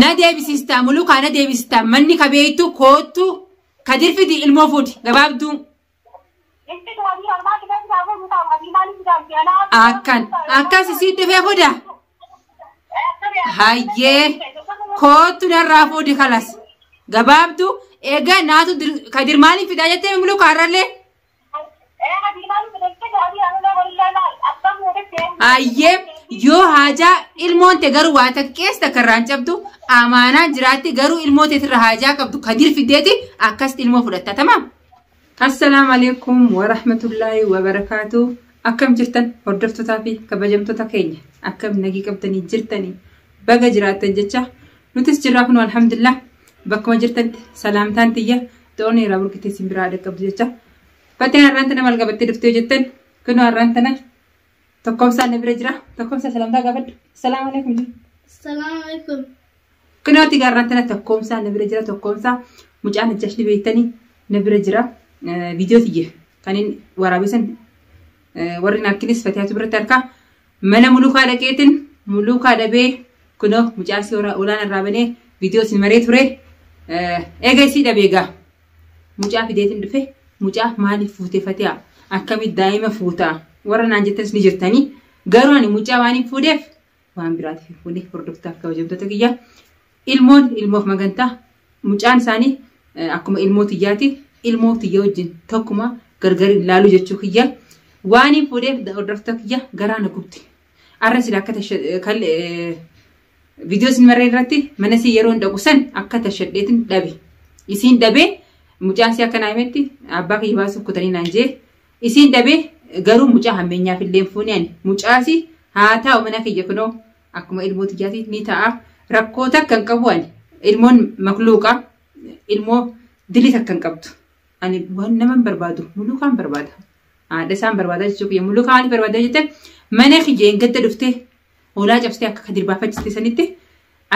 Na deebisistaa mulukaa na deebisistaa manni kabeeytu koottu kadir fidi ilmoo fuudhi gabaabduu. Akkan akkas isii dhufee fuudha. Hayyee koottu narraa fuudhi kalas. Gabaabduu egaa naatu kadir maaliif fidaa jettee mulukaa har'allee. Hayyee yoo haajaa ilmoon te garuu waa takka keessa takka irraa hin cabdu amaanaa jiraatti garuu ilmoo teetirra haajaa qabdu kadir fideeti akkasitti ilmoo fudhatta tamaam. Assalaamu alaikum warahmatullaahi wabarakaatu. Akkam jirtan hordoftootaa fi kabajamtoota keenya akkam nagii qabdanii jirtanii baga jiraattan jecha nutis jirraa kun alhamdulillah bakkuma jirtanitti salaamtaan tiyya xoonii irraa burqitee isin biraa dhaqqabdu jecha. Fateen har'aan tana maal qabattee dhuftee jettan kunoo har'aan tana tokkoomsaan na bira jira tokkoomsaa salaamtaa gaafadhu. Assalaamu alaikum jiru. Assalamu alaikum. Kunooti har'aan tana tokkoomsaa na bira jira tokkoomsaa mucaan ajjashni beektanii na bira jira. Viidiyoo tiyya kan inni waraabisan warri naakkinis fatihaatu biratti harkaa mana mulukaa dhaqeetiin mulukaa dhabee kunoo mucaa isii olaan irraa banee viidiyoo isin maree ture. Eega isii dhabee gaa mucaa fideetiin dhufe mucaa maaliif fuute fatihaa akkamitti daa'ima fuutaa warra naan jettanis ni jirtanii garuu ani mucaa waan hin fuudheef waan biraatiif hin fuune hordoftaaf kabajamtoota kiyya ilmoon ilmoof magantaa mucaan isaanii akkuma ilmoo tiyyaati ilmoo tiyya wajjin tokkuma gargar ilaalu jechuu kiyya waan hin fuudheef hordoftoota kiyya garaa na gubdi. Arra sila akka viidiyoo isin marree irratti mana isii yeroo hin dhaqu san akka tashadheetin dhabe. Isiin dhabee mucaan isii akka naa himetti abbaa kiyya baasuuf kutanii naan jee isiin dhabee garuu mucaa hammeenyaaf illee hin fuune ani mucaasi haa taa'u mana kiyya kunoo akkuma ilmoo tiyyaati ni ta'a rakkoo takka hin qabu ani ilmoon makluuqa ilmoo dilii takka hin qabdu. Ani waan nama hin barbaadu mulukaan barbaada. Haadha isaan barbaada jechuu kiyya mulukaa maaliif barbaada jette mana kiyya hin gadda dhuftee hoolaa cabsitee akka kadir baafachiste sanitti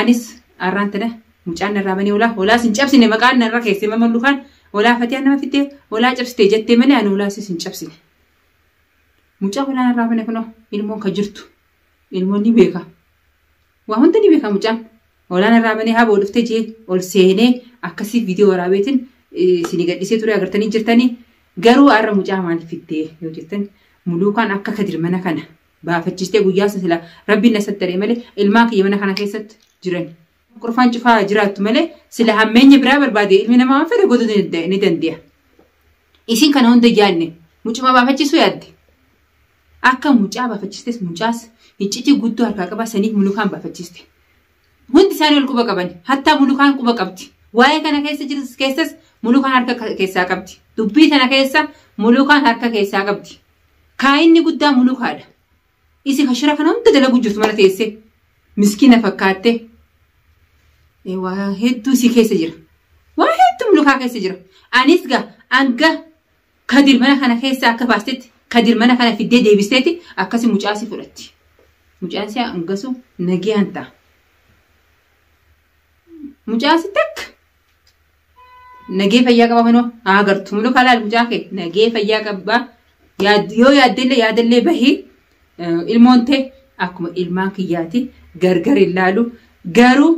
anis har'aan tana mucaan narraa banee hoolaa hoolaas hin cabsine maqaan narra keessee mama mulukaan hoolaa fatiyaan nama fittee hoolaa cabsite jettee malee ani hoolaas hin cabsine. Mucaa hoolaa narraa bane kunoo ilmoon ka jirtu ilmoon ni beeka. Waa hunda ni beeka mucaan. Hoolaan irraa banee haboo dhuftee jee ol seenee akkasii viidiyoo waraabeetiin isinii gadhiisee ture agartanii jirtanii garuu har'a mucaa maaliif fittee yoo jettan muluukaan akka kadir mana kana baafachistee guyyaa sila rabbiin na sattaree malee ilmaan kiyya mana kana keessatti jiran. Qurfaan cufaa jiraattu malee sila hammeenya biraa barbaade ilmi namaa waan fedhe godhuu ni danda'a. Isin kana hunda yaadne mucuma baafachisuu yaadde. Akka mucaa baafachistes mucaas iccitii guddoo harkaa qabaa saniif mulukaan baafachiste. Hundi isaanii ol quba qaban hattaa mulukaan quba qabdi. Waa'ee kana keessa jirus keessas mulukaan harka keessaa qabdi. Dubbii tana keessa mulukaan harka keessaa qabdi. Kaayinni guddaa mulukaadha. Isi kashira kana hunda dalaguu jirtu mana teessee miskiina fakkaattee waa hedduu isii keessa jira. Waa hedduu mulukaa keessa jira. Anis gaa hanga kadir mana kana keessa akka baastetti kadir mana kana fiddee deebisteetti akkasi mucaasii fudhatti. Mucaasii hangasu nagiyaan ta'a. Mucaasii takka nagee fayyaa qaba kunoo haa agartu mulukaa laal mucaa kee nagee fayyaa qabaa yoo yaaddellee yaadallee bahii ilmoon ta'e akkuma ilmaan kiyyaati gargar hin laalu garuu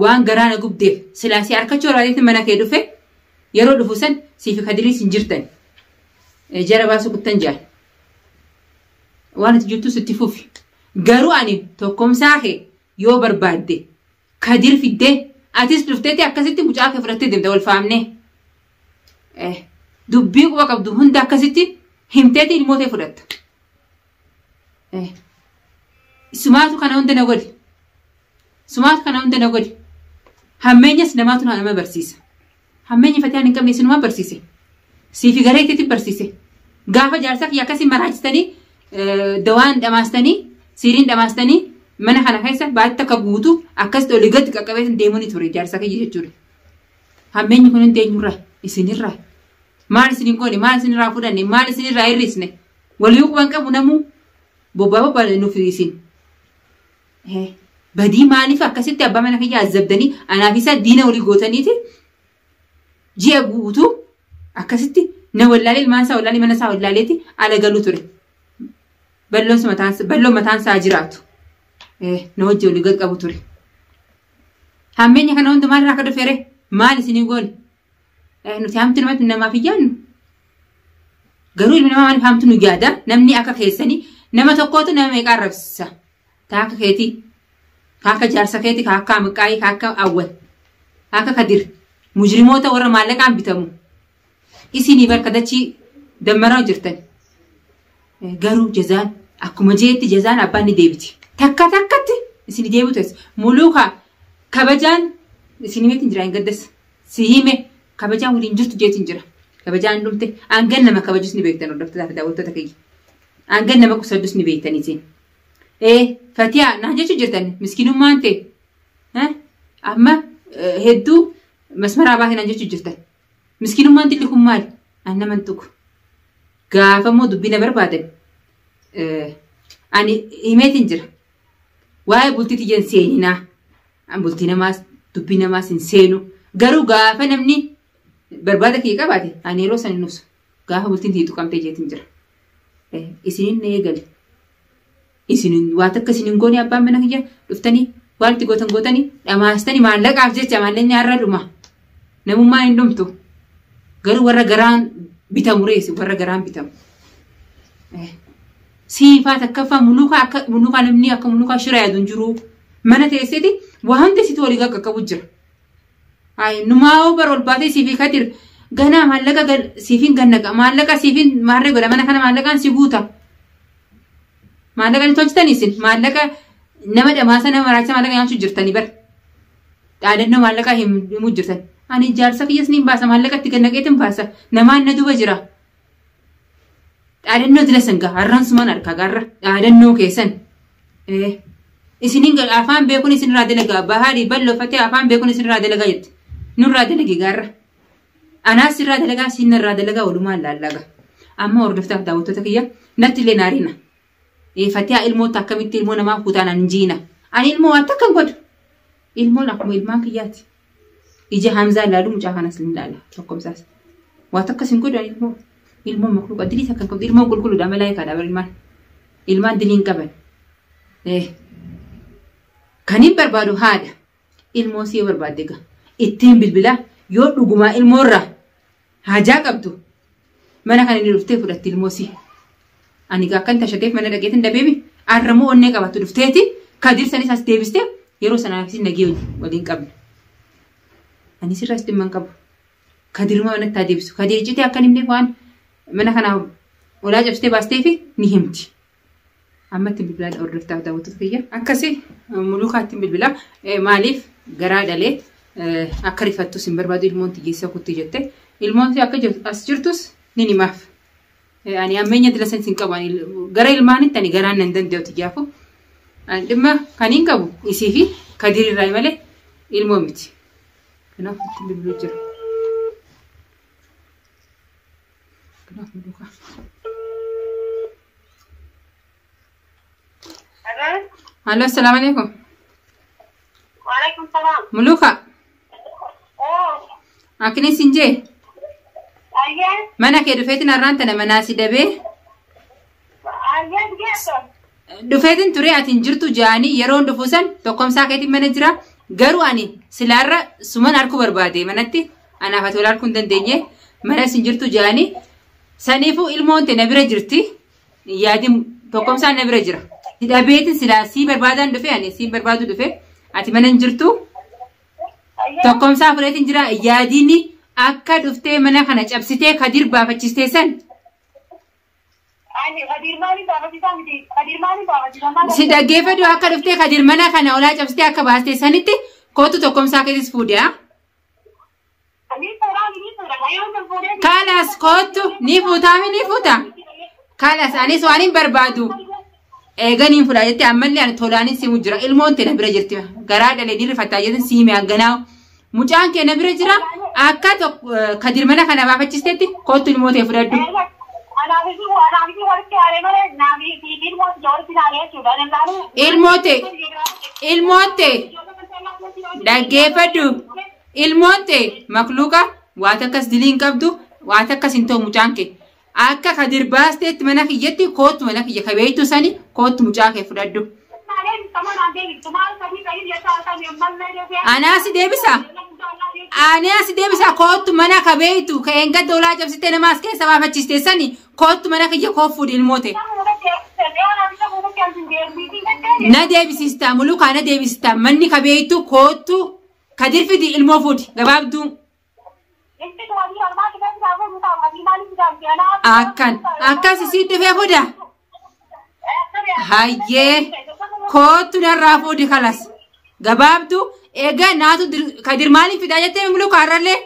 waan garaa na gubdeef silaasii harkachuu barbaadeetti mana kee dhufe yeroo dhufu san siifi kadiriis hin jirtan jara baasuu kuttan jaan waan ati jirtus itti fufi garuu ani tokkomsaa kee yoo barbaadde kadir fiddee atis dhufteeti akkasitti mucaa kee fudhattee deemte wal faamnee dubbii quba qabdu hunda akkasitti himteeti ilmoo tee fudhatta. Sumaatu kana hunda na godhe. Sumaatu kana hunda na godhe. Hammeenyas namaatu nama barsiisa. Hammeenyi fatiyaan hin qabne isinumaa barsiise. Siifi garee keetti barsiise. Gaafa jaarsaa kiyya akkasii maraachistanii dawaan dhamaastanii siiriin dhamaastanii mana kana keessa baatti takka guutuu akkasitti olii gadi qaqqabeetiin deemuu ni ture jaarsaa kiyya jechuudha. Hammeenyi kun hundi eenyurraa? Isinirraa. Maal isin hin goone? Maal isinirraa fudhanne? Maal isinirraa hir'isne? Walii quban qabu namuu bobbaa bobbaa nuuf isin. Badii maaliif akkasitti abbaa mana kiyya azzabdanii anaaf isa diina walii gootaniiti ji'a guutuu akkasitti na wallaalee ilmaan isaa wallaalee mana isaa wallaaleeti ala galuu ture. Balloon mataan isaa jiraatu. Na wajji walii gad qabu ture. Hammeenya kana hunda maalirraa akka dhufeere maal isinii goone? Nuti hamtu namatti namaaf hin yaadnu. Garuu ilmi namaa maaliif hamtu nu yaada? Namni akka keessanii nama tokkootu nama meeqa arrabsisa? Taa akka keetii, kaa akka jaarsa keetii, kaa akka Amqaayii, kaa akka Awwal, kaa akka Kadir. Mujrimoota warra maallaqaan bitamu. Isinii barka dachii dammaraa jirtan. Garuu jazaan akkuma jeetti jazaan abbaan ni deebiti. Takka takkatti isin deebitu teessu. Muluuka kabajaan isin himeetiin jira hin gaddas. Si hime kabajaan waliin jirtu jeetiin jira. Kabajaan dhumte hangan nama kabajus ni beektan hordoftoota fi daawwattoota kiyya. Hangan nama qusaddus ni beektan isin. Fatiyaa naan jechuu jirtan miskinummaan ta'e. Amma hedduu masmaraa baatee naan jechuu jirtan. Miskinummaan dilli kun maali? An naman tuqu. Gaafa immoo dubbii na barbaadan ani himeetiin jira. Waa'ee bultii tiyyan seeninaa. An bultii namaas dubbii namaas hin seenu. Garuu gaafa namni barbaada kiyya qabaate ani yeroo san hin obsu. Gaafa bultiin tiyya tuqamtee jeetiin jira. Isinin na eegale. Isinin waa takka isinin goone abbaan mana kiyya dhuftanii waan itti gootan gootanii dhamaastanii maallaqaaf jecha maallaqni har'a dhuma. Namummaan hin dhumtu. Garuu warra garaan bitamu reesi warra garaan bitamu. Siifaa takkaffaa mulukaa akka mulukaa namni akka mulukaa shira yaadu hin jiru. Mana teesseeti waa hundi situ walii qaqqabu jira. Hayi numaa bar ol baatee siifii kadir ganaa maallaqa siifin gannaqa maallaqa siifin maarree godha mana kana maallaqaan si guuta. Maallaqa ni tolchitan isin maallaqa nama dhamaasa nama maraachisa maallaqa nyaachuu jirtanii bar. Dhaadannoo maallaqaa himuu jirtan. Ani jaarsa kiyyas ni baasa maallaqa itti gannaqeetin baasa namaan na duba jira. Dhaadannoo dila san gaa har'aan sumaan harkaa gaarra dhaadannoo keessan. Isinin afaan beekuun isinirraa dalagaa baharii bal'oofatee afaan beekuun isinirraa dalagaa jetti. Nurraa dalagi gaarra. Anaas sirraa dalagaa sinirraa dalagaa walumaan laallaga. Amma hordoftaaf daawwattoota kiyya natti illee naariina. Fatihaa ilmoota akkamitti ilmoo namaa fuutaan an jiina. Ani ilmoo waan takka hin godhu. Ilmoon akkuma ilmaan kiyyaati. Ija Hamzaa ilaalu mucaa kanas ni ilaala tokkomsaas. Waa takka sin godhu ani ilmoo. Ilmoon makluuqa dilii takka hin qabdu. Ilmoon qulqulluudha malaayikaadha bar ilmaan. Ilmaan dilii hin qaban. Kan hin barbaadu haadha. Ilmoo si yoo barbaadde egaa ittiin bilbilaa yoo dhugumaa ilmoorraa haajaa qabdu mana kana inni dhuftee fudhatti ilmoo si. Ani egaa akkan tashateef mana dhaqeetiin dhabeemi arramoo onnee qabattu dhufteeti kadir sanis as deebistee yeroo sanaaf isin nagee waliin qabna. Ani sirraas dhimma hin qabu. Kadiruma manatti haa deebisu. Kadir iccitii akka hin himneef waan mana kanaa olaa cabsitee baasteefi ni himti. Amma ittiin bilbilaa hordoftaaf daawwattoota kiyya. Akkasi mulukaa ittiin bilbilaa maaliif garaa dhalee akka rifattus hin barbaadu ilmoon tiyyeessa kutti jette. Ilmoon akka as jirtus ni himaaf. Ani ammeenya dila san sin qabu gara ilmaanitti ani garaan nan danda'u tiyyaafu. Dhimma kan hin qabu isii fi Kadir irraa malee ilmoo miti. Kanaaf ittiin bilbiluu jira. Kanaaf mulukaa. Halo, assalamu alaikum. Waalaikum salaam. Muluka, akkini sin jee Ayyee, mana kee dhufeetin har'aan tana manaa si dabee ayyee geessu. dhufeetin ture ati hin jirtu jaanii yeroon dhufu san tokkomsaa keetiin mana jira garuu ani silaarra suman arkuu barbaade manatti anaaf ati wal arkuu hin dandeenye mana sin jirtu jaanii saniifuu ilmoon te na bira jirti yaadin tokkomsaan na bira jira. Dhabeetin silaa sii barbaadaan dhufe ani sii barbaadu dhufe ati mana hin jirtu tokkomsaa fudhatin jira yaadini akka dhuftee mana kana cabsitee kadir baafachistee san Ani Kadir maaliin baafachiisaa miti? Kadir maaliin baafachiisaa maal? Si dhaggeeffadhu akka dhuftee kadir mana kana olaa cabsitee akka baastee sanitti kootu tokkomsaa keetis fuudhe. Ni fuudhaa ni fuudha. Yoo hin fuudhee. Kalas kootu ni fuutaami ni fuuta. Kalas anis waan hin barbaadu. Eeganiin fuudha jettee ammallee ani tolaanin simu jira. Ilmoon tee na bira jirti. Garaa dhalee ni rifataa jettin siime hanganaa. Mucaan kee na bira jira. Akka kadir mana kana baafachiistetti kootu ilmoo tee fudhadhu. Anaafisii walitti aaree malee naafi ilmoo walitti naanee jechuudha. Ilmoo tee ilmoon tee dhaggeeffadhu. Ilmoon tee makluuqa waa takkas dilii hin qabdu waa takkas hin ta'u mucaan kee. Akka kadir baasteetti mana kiyyatti kootu mana kiyya kabeeytu sani kootu mucaa kee fudhadhu. Anaa si deebisa. Anaa si deebisa koottu mana ka beeytu ka eengadda olaa cabsitee nama as keessa baafachiste sani koottu mana kiyya koo fuudhi ilmoote. Na deebisista mulukaa na deebisista manni ka beeytu koottu kadir fidi ilmoo fuudhi gabaabduu. Akkan akkas isii dhufee fuudha. Hayyee koottu narraa fuudhi kalas. Gabaabduu egaa naatu kadir maaliin fidaa jettee mulukaa har'allee.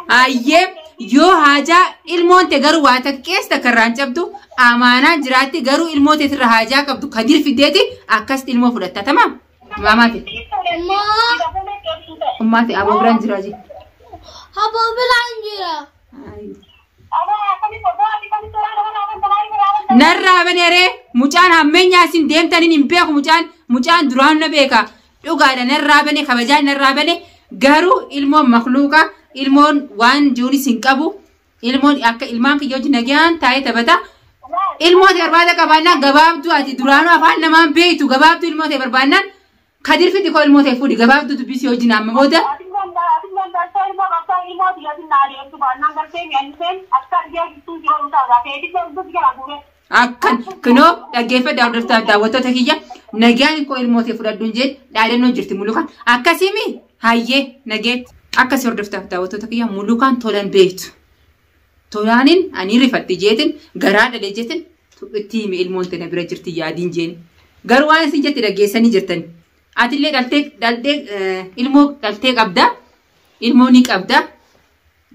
Hayyee yoo haajaa ilmoon te garuu waa takka keessa takka irraan cabdu amaanaan jiraatti garuu ilmoo teetirra haajaa qabdu kadir fideeti akkasitti ilmoo fudhatta tamaam. Maamaati. Ummaati aboo biraan jira jee. Aboo biraan jira. Narraa baneeree mucaan hammeenyaa isin deemtaniin hin beeku mucaan mucaan duraan na beeka dhugaadha narraa bane kabajaan narraa bane garuu ilmoon makluuqa ilmoon waan jiruunis hin qabu ilmoon akka ilmaan kiyya hojii nagaan taa'ee taphata ilmoo ta'e barbaada qabaannaan gabaabduu ati duraanuu afaan namaan beektu gabaabduu ilmoo ta'e barbaannaan kadir fidi koo ilmoo ta'e fuudhi gabaabduu dubbisii hojii amma booda. Akkan kunoo dhaggeeffadha hordoftoota daawwattoota kiyya nagaan koo ilmoo ta'e fudhadhuun jeen dhaadannoo jirti mulukaan akkasiimi hayyee nageetti akkasii hordoftoota daawwattoota kiyya mulukaan tolan beektu. Tolaanin ani rifadhe jeetin garaa dhalee jeetin itti himi ilmoon tana bira jirti yaadiin jeen. Garuu waan isin jette dhaggeessanii jirtan. Atillee dhaltee dhaltee ilmoo dhaltee qabda ilmoo ni qabda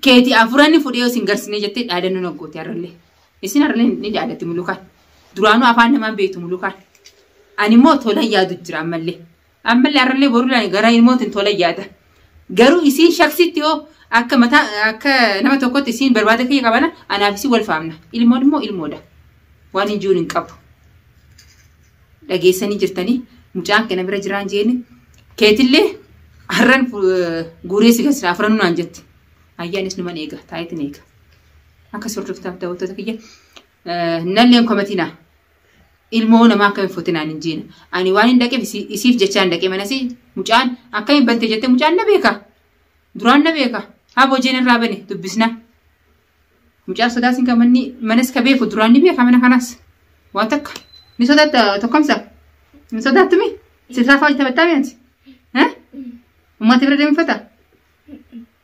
keetii afuranni fudhee isin garsinee jettee dhaadannoo naggooti har'allee. Isin har'allee ni dhaadatti mulukaan. Duraanuu afaan namaan beektu mulukaan. Ani immoo tola yaadu jira ammallee. Ammallee har'allee boruudhaan gara ilmootiin tola yaada. Garuu isiin shaksitti yoo akka mataa akka nama tokkotti isiin barbaada kiyya qabana anaaf isin wal faamna. Ilmoon immoo ilmoodha. Waan hin jiruun hin qabu. Dhageessanii jirtanii mucaan kana bira jiraan jeeni keetillee har'an guuree si gasira afuran naan jette. Ayyaanis numan eega taayitiin eega. Akkas hordoftaaf daawwattoota kiyya. Nalleen komatina. Ilmoo namaa akka hin fuutinaan hin jiina. Ani waan hin dhaqeef isiif jechaa hin dhaqee manasi mucaan akka hin bante jette mucaan na beeka. Duraan na beeka. Haa bojeen irraa bane dubbisna. Mucaan sodaa sin qabanni manas ka beeku duraan ni beeka mana kanas. Waa takka. Ni sodaatta tokkomsa. Ni sodaattumi? Sirraa fa'aa taphattaa mi'anti? Uummata bira deemfata?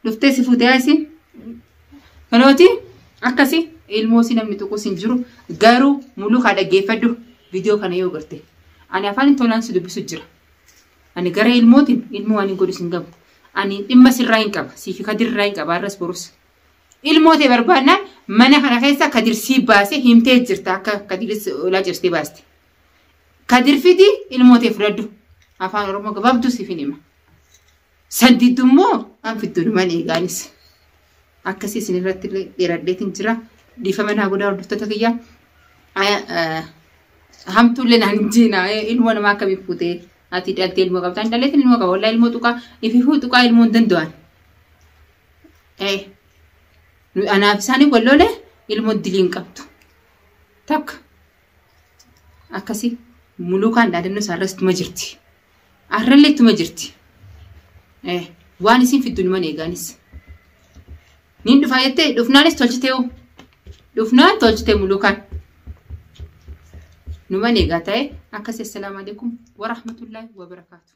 Dhuftee si fuutee haa isiin? Kanooti akkasi ilmoo si namni tuqus hin jiru garuu mulukaa dhaggeeffadhu viidiyoo kana yoo garte. Ani afaan tolaan si dubbisu jira. Ani gara ilmootiin ilmoo waan hin godhu sin qabu. Ani dhimma sirraa hin qaba. Siifi kadirraa hin qaba har'as borus. Ilmoo ta'e barbaannaan mana kana keessa kadir sii baase himtee jirta akka kadiris olaa jirtee baaste. Kadir fidi ilmoo ta'e fudhadhu. Afaan Oromoo gabaabduu siif hin hima. Sandiitu immoo an fiddu numan eegaanis. Akkasii isin irratti illee dheeradheetiin jira. Dhiifama naa godhaa hordoftoota kiyya. Hamtuullee naan hin jiina ilmoo namaa akkamii fuutee ati dhaltee ilmoo qabda. Ani dhaleetiin ilmoo qaba. Wallaahi ilmoo tuqaa ififuu tuqaa ilmoo hin danda'an. Anaaf isaanii wal lole ilmoo dilii hin qabdu. Takka akkasii mulukaan dhaadannoo isaa irras ittuma jirti. Arrallee ittuma jirti. Waan isin fiddu numan eegaanis. Niin dhufaa jettee dhufnaanis tolchitee hoo. Dhufnaan tolchitee mulukaan. Numan eegaa ta'e akkasii assalaamu alaikum warahmatullaahi wabarakaatu.